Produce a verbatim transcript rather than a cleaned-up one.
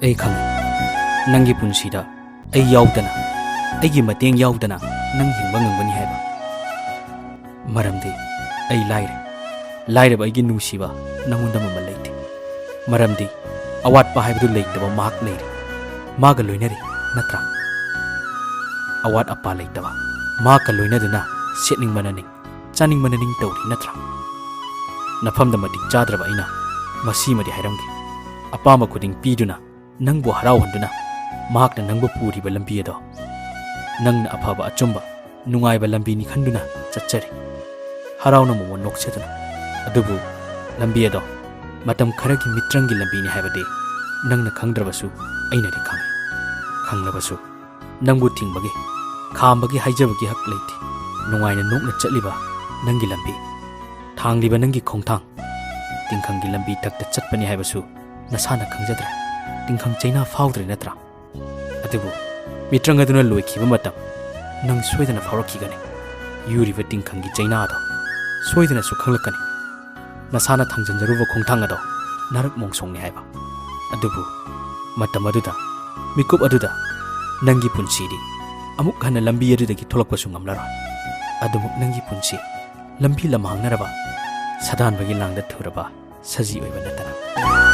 ꯑꯩ ꯈꯪꯏ, ꯅꯪꯒꯤ ꯄꯨꯟꯁꯤꯗ ꯑꯩ ꯌꯥꯎꯗꯅ, ꯑꯩꯒꯤ ꯃꯇꯦꯡ ꯌꯥꯎꯗꯅ ꯅꯪ ꯍꯤꯡꯕ ꯉꯝꯒꯅꯤ ꯍꯥꯏꯕ꯫ ꯃꯔꯝꯗꯤ ꯑꯩ ꯂꯥꯏꯔꯦ꯫ ꯂꯥꯏꯔꯕ ꯑꯩꯒꯤ ꯅꯨꯡꯁꯤꯕ, ꯅꯪꯉꯣꯟꯗ ꯃꯃꯜ ꯂꯩꯇꯦ꯫ ꯃꯔꯝꯗꯤ ꯑꯋꯥꯠꯄ ꯍꯥꯏꯕꯗꯨ ꯂꯩꯇꯕ ꯃꯍꯥꯛ ꯂꯩꯔꯦ꯫ ꯃꯥꯒ ꯂꯣꯏꯅꯔꯤ ꯅꯠꯇ꯭ꯔꯥ? ꯑꯋꯥꯠ ꯑꯄꯥ ꯂꯩꯇꯕ ꯃꯍꯥꯛꯀ ꯂꯣꯏꯅꯗꯨꯅ ꯁꯦꯠꯅꯤꯡꯕꯅ ꯅꯤꯡ, ꯆꯥꯅꯤꯡꯕꯅ ꯅꯤꯡ ꯇꯧꯔꯤ ꯅꯠꯇ꯭ꯔꯥ? ꯅꯐꯝꯗ ꯃꯇꯤꯛ ꯆꯥꯗ꯭ꯔꯕ ꯑꯩꯅ ꯃꯁꯤꯃꯗꯤ ꯍꯥꯏꯔꯝꯒꯦ꯫ ꯑꯄꯥꯝꯕ ꯈꯨꯗꯤꯡ ꯄꯤꯗꯨꯅ ꯅꯪꯕꯨ ꯍꯔꯥꯎꯍꯟꯗꯨꯅ ꯃꯍꯥꯛꯅ ꯅꯪꯕꯨ ꯄꯨꯔꯤꯕ ꯂꯝꯕꯤ ꯑꯗꯣ ꯅꯪꯅ ꯑꯐꯕ, ꯑꯆꯨꯝꯕ, ꯅꯨꯡꯉꯥꯏꯕ ꯂꯝꯕꯤꯅꯤ ꯈꯟꯗꯨꯅ ꯆꯠꯆꯔꯤ꯫ ꯍꯔꯥꯎꯅ ꯃꯃꯣꯟ ꯅꯣꯛꯆꯗꯨꯅ꯫ ꯑꯗꯨꯕꯨ ꯂꯝꯕꯤ ꯑꯗꯣ ꯃꯇꯝ ꯈꯔꯒꯤ ꯃꯤꯇ꯭ꯔꯪꯒꯤ ꯂꯝꯕꯤꯅꯤ ꯍꯥꯏꯕꯗꯤ ꯅꯪꯅ ꯈꯪꯗ꯭ꯔꯕꯁꯨ ꯑꯩꯅꯗꯤ ꯈꯪꯏ꯫ ꯈꯪꯂꯕꯁꯨ ꯅꯪꯕꯨ ꯊꯤꯡꯕꯒꯤ, ꯈꯥꯝꯕꯒꯤ ꯍꯥꯏꯖꯕꯒꯤ ꯍꯛ ꯂꯩꯇꯦ꯫ ꯅꯨꯡꯉꯥꯏꯅ ꯅꯣꯛꯅ ꯆꯠꯂꯤꯕ ꯅꯪꯒꯤ ꯂꯝꯕꯤ, ꯊꯥꯡꯂꯤꯕ ꯅꯪꯒꯤ ꯈꯣꯡꯊꯥꯡ, ꯇꯤꯡꯈꯪꯒꯤ ꯂꯝꯕꯤ ꯊꯛꯇ ꯆꯠꯄꯅꯤ ꯍꯥꯏꯕꯁꯨ ꯅꯁꯥꯅ ꯈꯪꯖꯗ꯭ꯔꯦ꯫ ꯇꯤꯡꯈꯪ ꯆꯩꯅꯥ ꯐꯥꯎꯗ꯭ꯔꯦ ꯅꯠꯇ꯭ꯔꯥ? ꯑꯗꯨꯕꯨ ꯃꯤꯇ꯭ꯔꯪ ꯑꯗꯨꯅ ꯂꯣꯏꯈꯤꯕ ꯃꯇꯝ ꯅꯪ ꯁꯣꯏꯗꯅ ꯐꯥꯎꯔꯛꯈꯤꯒꯅꯤ꯫ ꯌꯨꯔꯤꯕ ꯇꯤꯡꯈꯪꯒꯤ ꯆꯩꯅꯥ ꯑꯗꯣ ꯁꯣꯏꯗꯅꯁꯨ ꯈꯪꯂꯛꯀꯅꯤ꯫ ꯅꯁꯥꯅ ꯊꯥꯡꯖꯤꯟꯖꯔꯨꯕ ꯈꯣꯡꯊꯥꯡ ꯑꯗꯣ ꯅꯔꯛ ꯃꯣꯡꯁꯣꯡꯅꯤ ꯍꯥꯏꯕ꯫ ꯑꯗꯨꯕꯨ ꯃꯇꯝ ꯑꯗꯨꯗ, ꯃꯤꯀꯨꯞ ꯑꯗꯨꯗ ꯅꯪꯒꯤ ꯄꯨꯟꯁꯤꯗꯤ ꯑꯃꯨꯛ ꯍꯟꯅ ꯂꯝꯕꯤ ꯑꯗꯨꯗꯒꯤ ꯊꯣꯛꯂꯛꯄꯁꯨ ꯉꯝꯂꯔꯣꯏ꯫ ꯑꯗꯨꯃꯛ ꯅꯪꯒꯤ ꯄꯨꯟꯁꯤ ꯂꯝꯕꯤ ꯂꯝꯍꯥꯡꯅꯔꯕ, ꯁꯥꯗꯥꯟꯕꯒꯤ ꯂꯥꯡꯗ ꯊꯨꯔꯕ ꯁꯖꯤ ꯑꯣꯏꯕ ꯅꯠꯇꯅ꯫